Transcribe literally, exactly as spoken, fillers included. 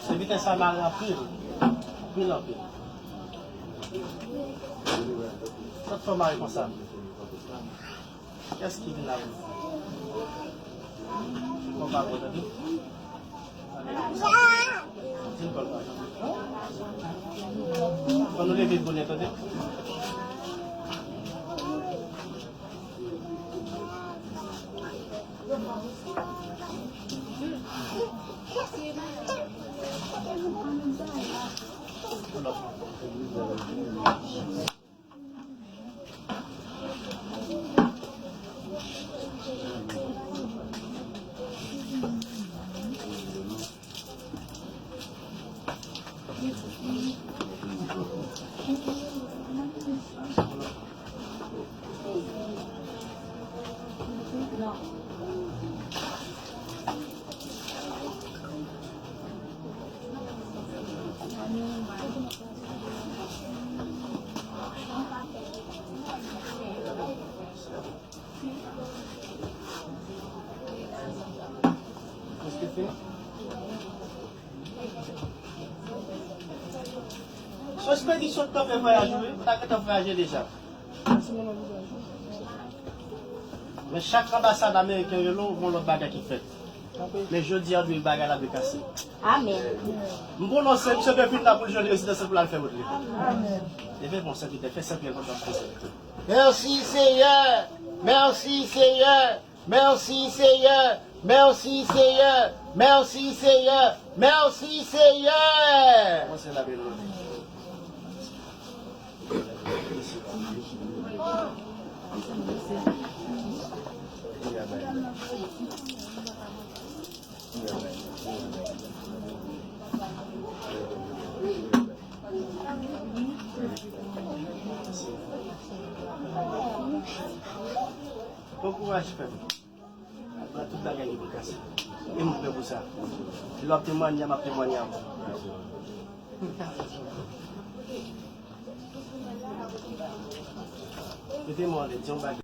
Se biten sa mare anpil, anpil, anpil. Sa t fè w mare konsa? Kiyès ki vin la menm? Konpa bon, tande. Di l kòl pa. Fò nou leve bonè, tande. Prèske fini. Sou ekspedisyon w t ap fè vwayaj ou, wi, ou ta gentan vwayaje deja. Men chak anbasad ameriken rele w, gon lòt bagay ki fèt. Men jodi a, dwe bagay la dwe kase. Amèn. M pwononse, misye dwe vin la pou l jwenn rezidans pou l al fè wout li. Amèn. Leve bon sèvitè, fè sèvitè kontan poze. Mèsi, Seyè. Mèsi, Seyè. Mèsi, Seyè. Mèsi, Seyè. Mèsi, Seyè. Mèsi, Seyè. Kòmanse la, bèl. Bon kouraj, frè m. Pran tout bagay ki pou kase. E m prè pou sa. Lè w ap temwanye a, m ap temwanye avè w. Mete men w anlè, di yon bagay.